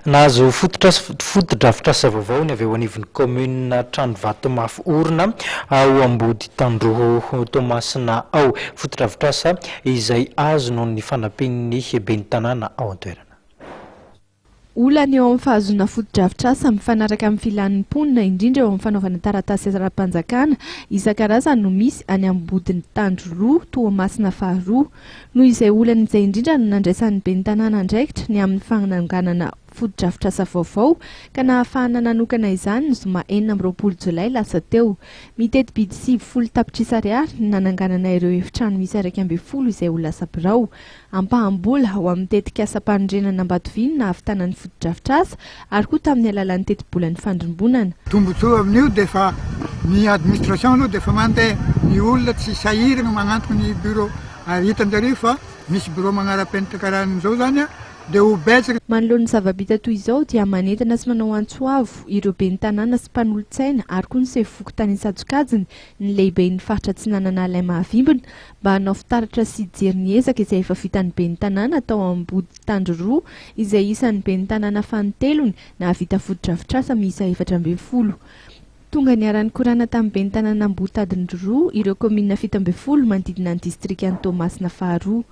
Nahazo fotodrafitrasa vaovao ny avy eo anivon'ny kaominina Tranovato mafy orina ao Amboditandroho Toamasina ao. Fotodrafitrasa izay azo noho ny fanampian'ny ben'ny tanàna ao an-toerana. Olana eo amin'ny fahazoana fotodrafitrasa mifanaraka amin'ny filan'ny mponina, indrindra eo amin'ny fanaovana taratasy ara-panjakana isan-karazany no misy any Amboditandroroho Toamasina faharoa. Noho izay olana izay indrindra no nandraisan'ny ben'ny tanàna andraikitra ny amin'ny fananganana fotodrafitrasa vaovao ka nahafahana nanokana izany ny zoma 26 jolay lasa teo. Miteti-bidy 90 tapitrisa ariary ny nananganana ireo efitrano miisa 11 izay ho lasa birao. Ampaham-bola ho amin'ny tetikasam-panorenana Ambatovy no nahavitana ny fotodrafitrasa ary koa tamin'ny alalan'ny tetibolan'ny fandrimbonana. Tombotsoa amin'io dia efa ny administration aloha dia efa mandeha, ny olona tsy sahirana magnantona ny bureau ary hitan-jareo fa misy bureau magnara-penitra karaha an'izao zany dia ho betsaka. Manoloana ny zava-bita toy izao dia manentana sy manao antso avo ireo ben'ny tanàna sy mpanolotsaina ary koa ny sefo fokontany isan-tsokajiny ny lehiben'ny faritra Atsinanana Alain Mahavimbina mba hanao fitaratra sy hijery ny ezaka izay efa vitan'ny ben'ny tanàna tao Amboditandroroho izay isan'ny ben'ny tanàna fanintelony nahavita fotodrafitrasa miisa 14. Tonga niara-nikorana tamin'ny ben'ny tanàna Ambotadindroroho ireo kaominina 17 manodidina ny distrikan'i Toamasina faharoa.